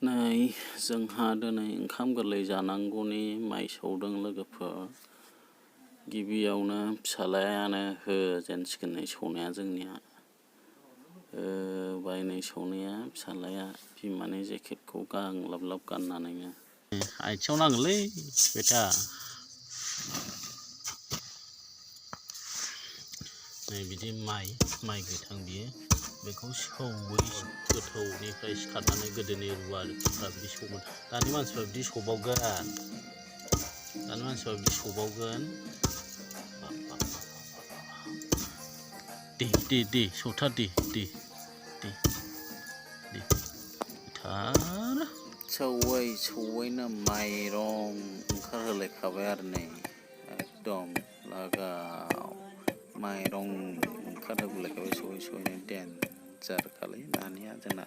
नै जोंहा दिनै ओंखाम गोरलै जानांगौनि माइ सौदों लोगोफोर। गिबियावनो फिसालायानो होजेनसिगोन नै सौनाया जोंनिया। बायनाय सौनाया फिसालाया बिमानि जेकेटखौ गांलाब गाननानैनो। आथिङाव नांगोनलै बेटा। नै बिदि माइ गोथां बियो। बेखौ सौवै गोथौनिफ्राय सिखारनानै गोदोनि रुवारिफ्रा बिदि सौवोमोन। दानि मानसिफ्रा बिदि सौबावगोन। दे सौथार दे थार सौवैनो माइरं ओंखारहोलायखाबाय आरो नै एकदम लागाव माइरं ओंखारहोलायखाबाय सौवैनो देनजारखालै नानिया जोंना।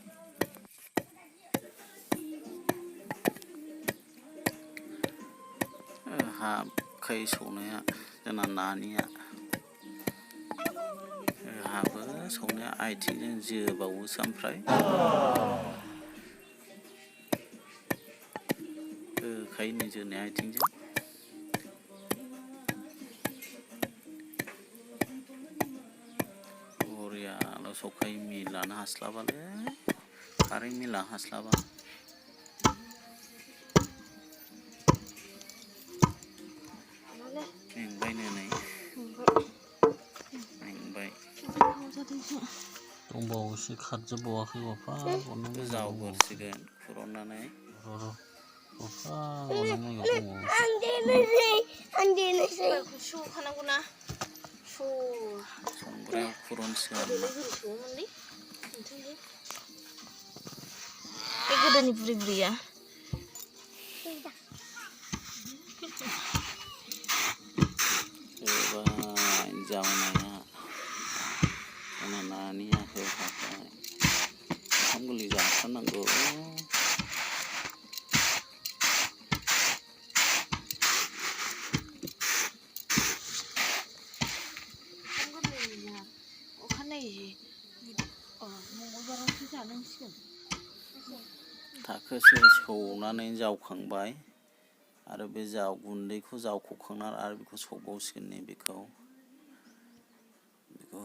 हाबखायो सौनाया जोंना नानिया। हाबो सौनाया आथिंजों जोबावोसो ओमफ्राय। होखायो नै जोनाया आथिंजों। बरियाल' सौखायो मिलानो हास्लाबालै खारै मिला हास्लाबा। मेंबायनो नै मेंबाय। दंबावोसो खारजोबबावाखै गफा गरनांगौ जावगोरसिगोन खुर'ननानै। संग्रायाव खुर'नसिगोन आरोना। बे गोदोनि बुरैया होबाय जावनाया जोंना नानिया होहाबबाय। ओंखाम गोरलै जाथारनांगौ। थाखोसे सौनानै जावखांबाय आरो बे गुन्दैखौ जावख'खांनानै आरो बेखौ सौबावसिगोन नै बेखौ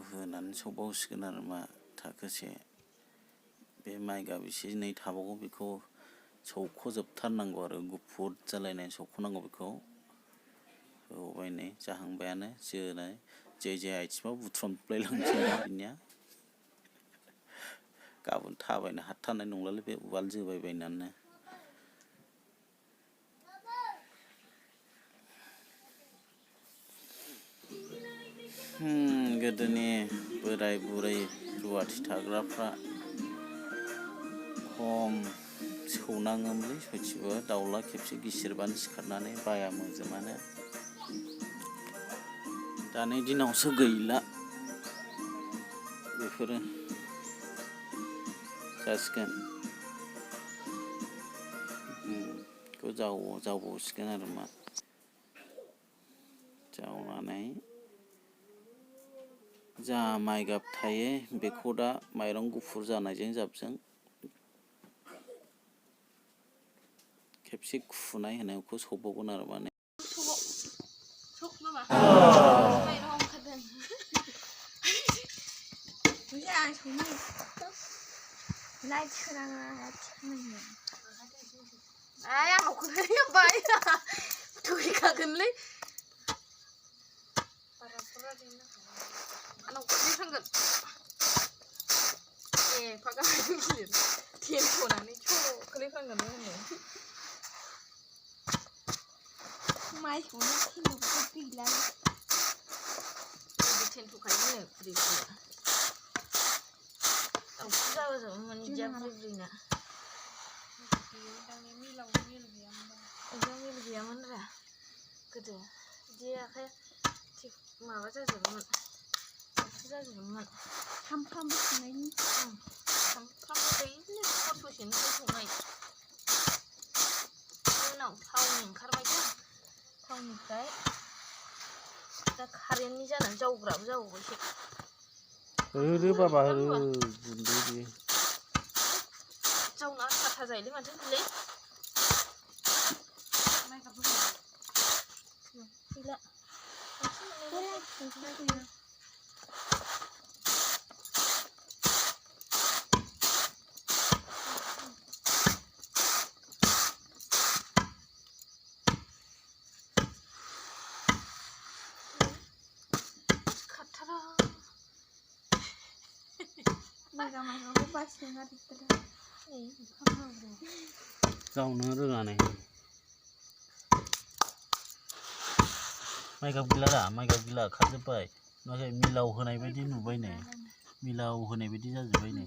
होनानै सौबावसिगोन आरो मा थाखोसे। बे माइ गाबिसे थाबावगौ बेखौ सौख'जोबथारनांगौ आरो गुफुर जालायनाय सौख'नांगौ बेखौ। होबाय नै जाहांबायानो जोनाय जे आथिङाव बुथ्रमलायलांसै बिनिया। गाबोन थाबायनो हाथारनाय नंलालै बे उवाल जोबायबायनानो। गोदोनि बोराय बुरै रुवाथि थाग्राफ्रा खम सौनाङोमोनलै सयथिबो दाउला खेबसे गिसिरबानो सिखारनानै बाया मोजोमानो। दानि दिनावसो गैला बेफोरो जासिगोन। बेखौ जावबावसिगोन आरो मा जावनानै जा माइ गाब थायो बेखौ दा माइरं गुफुर जानायजों जाबजों खेबसे खुनाय होनायखौ सौबावगोन आरो माने। माइ सौनाया थेन्थ'खौथ' गैला थेन्थ'खायो बुरैया दाउखौ जाबोजोबोमोन बिदिया बुरैना मिल गैयामोन रा गोदो बिदि आखाइ माबा जाजोबोमोन सामफ्रामबो संनायनि सामफ्रामबो दैलि खस्थ'सेनिफ्राय संनाय उनाव थावनि ओंखारबायदा थावनिफ्राय दा कारेन्टनि जानानै जावग्राबो जाबावबायसो। होदो बाबा होदो गुन्दै जावना लाथा जायोलै माथो बिलाय माइगाबबो गैला माइगाबखौ बासिनो आरो जावनो रोङा नै माइगाब गैला दा माइगाब गैला खारजोब्बाय नाथाय मिलाव होनाय बायदि नुबाय नै मिलाव होनाय बायदि जाजोब्बाय नै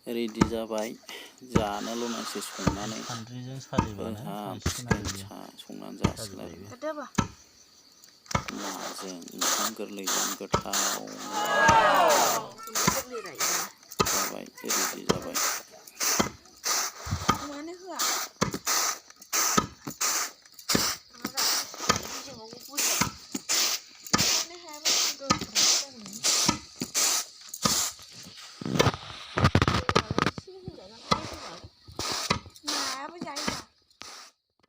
रेडि जाबाय जानोल' नांसै संनानै सान्द्रिजों सालिबानो संनानै जासिगोन आरो नाजों ओंखाम गोरलैजों गोथाव